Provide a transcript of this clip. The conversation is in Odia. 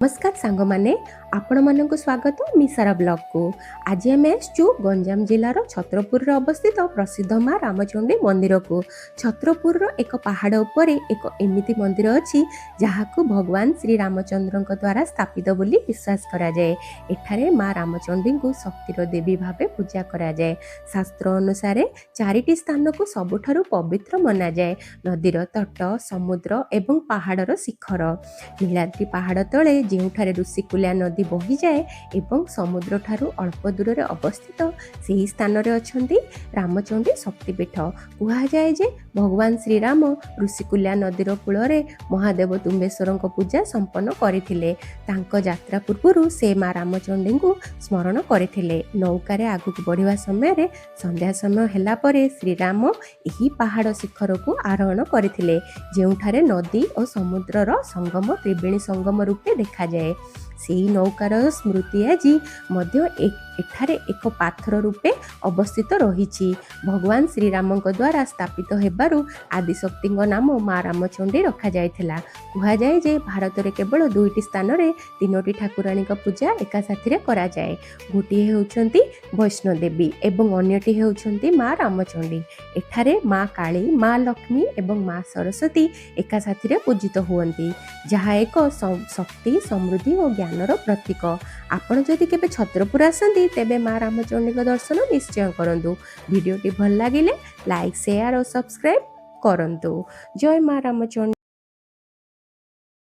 ନମସ୍କାର ସାଙ୍ଗମାନେ, ଆପଣମାନଙ୍କୁ ସ୍ୱାଗତ ମିଶାରା ବ୍ଲଗକୁ। ଆଜି ଆମେ ଆସିଛୁ ଗଞ୍ଜାମ ଜିଲ୍ଲାର ଛତ୍ରପୁରରେ ଅବସ୍ଥିତ ପ୍ରସିଦ୍ଧ ମା ରାମଚଣ୍ଡୀ ମନ୍ଦିରକୁ। ଛତ୍ରପୁରର ଏକ ପାହାଡ଼ ଉପରେ ଏକ ଏମିତି ମନ୍ଦିର ଅଛି, ଯାହାକୁ ଭଗବାନ ଶ୍ରୀ ରାମଚନ୍ଦ୍ରଙ୍କ ଦ୍ୱାରା ସ୍ଥାପିତ ବୋଲି ବିଶ୍ୱାସ କରାଯାଏ। ଏଠାରେ ମା ରାମଚଣ୍ଡୀଙ୍କୁ ଶକ୍ତିର ଦେବୀ ଭାବେ ପୂଜା କରାଯାଏ। ଶାସ୍ତ୍ର ଅନୁସାରେ ଚାରିଟି ସ୍ଥାନକୁ ସବୁଠାରୁ ପବିତ୍ର ମନାଯାଏ: ନଦୀର ତଟ, ସମୁଦ୍ର ଏବଂ ପାହାଡ଼ର ଶିଖର। ନୀଳାଦ୍ରି ପାହାଡ଼ ତଳେ ଯେଉଁଠାରେ ଋଷିକୁଲ୍ୟା ନଦୀ ବହିଯାଏ ଏବଂ ସମୁଦ୍ରଠାରୁ ଅଳ୍ପ ଦୂରରେ ଅବସ୍ଥିତ, ସେହି ସ୍ଥାନରେ ଅଛନ୍ତି ରାମଚଣ୍ଡୀ ଶକ୍ତିପୀଠ। କୁହାଯାଏ ଯେ ଭଗବାନ ଶ୍ରୀରାମ ଋଷିକୁଲ୍ୟା ନଦୀର କୂଳରେ ମହାଦେବ ତୁମ୍ବେଶ୍ୱରଙ୍କ ପୂଜା ସମ୍ପନ୍ନ କରିଥିଲେ। ତାଙ୍କ ଯାତ୍ରା ପୂର୍ବରୁ ସେ ମା ରାମଚଣ୍ଡୀଙ୍କୁ ସ୍ମରଣ କରିଥିଲେ। ନୌକାରେ ଆଗକୁ ବଢ଼ିବା ସମୟରେ ସନ୍ଧ୍ୟା ସମୟ ହେଲା ପରେ ଶ୍ରୀରାମ ଏହି ପାହାଡ଼ ଶିଖରକୁ ଆରୋହଣ କରିଥିଲେ, ଯେଉଁଠାରେ ନଦୀ ଓ ସମୁଦ୍ରର ସଙ୍ଗମ ତ୍ରିବେଣୀ ସଙ୍ଗମ ରୂପେ ଦେଖାଯାଏ। ସେହି ନୌକାର ସ୍ମୃତି ଆଜି ମଧ୍ୟ ଏଠାରେ ଏକ ପାଥର ରୂପେ ଅବସ୍ଥିତ ରହିଛି। ଭଗବାନ ଶ୍ରୀରାମଙ୍କ ଦ୍ୱାରା ସ୍ଥାପିତ ହେବାରୁ ଆଦିଶକ୍ତିଙ୍କ ନାମ ମା ରାମଚଣ୍ଡୀ ରଖାଯାଇଥିଲା। କୁହାଯାଏ ଯେ ଭାରତରେ କେବଳ ଦୁଇଟି ସ୍ଥାନରେ ତିନୋଟି ଠାକୁରାଣୀଙ୍କ ପୂଜା ଏକା ସାଥିରେ କରାଯାଏ। ଗୋଟିଏ ହେଉଛନ୍ତି ବୈଷ୍ଣୋଦେବୀ ଏବଂ ଅନ୍ୟଟି ହେଉଛନ୍ତି ମା ରାମଚଣ୍ଡୀ। ଏଠାରେ ମା କାଳୀ, ମା ଲକ୍ଷ୍ମୀ ଏବଂ ମା ସରସ୍ୱତୀ ଏକା ସାଥିରେ ପୂଜିତ ହୁଅନ୍ତି, ଯାହା ଏକ ଶକ୍ତି, ସମୃଦ୍ଧି ଓ ଜ୍ଞାନର ପ୍ରତୀକ। ଆପଣ ଯଦି କେବେ ଛତ୍ରପୁର ଆସନ୍ତି, ତେବେ ମା ରାମଚଣ୍ଡୀଙ୍କ ଦର୍ଶନ ନିଶ୍ଚୟ କରନ୍ତୁ। ଭିଡ଼ିଓଟି ଭଲ ଲାଗିଲେ ଲାଇକ୍, ସେୟାର ଓ ସବସ୍କ୍ରାଇବ୍ କରନ୍ତୁ। ଜୟ ମା ରାମଚଣ୍ଡୀ।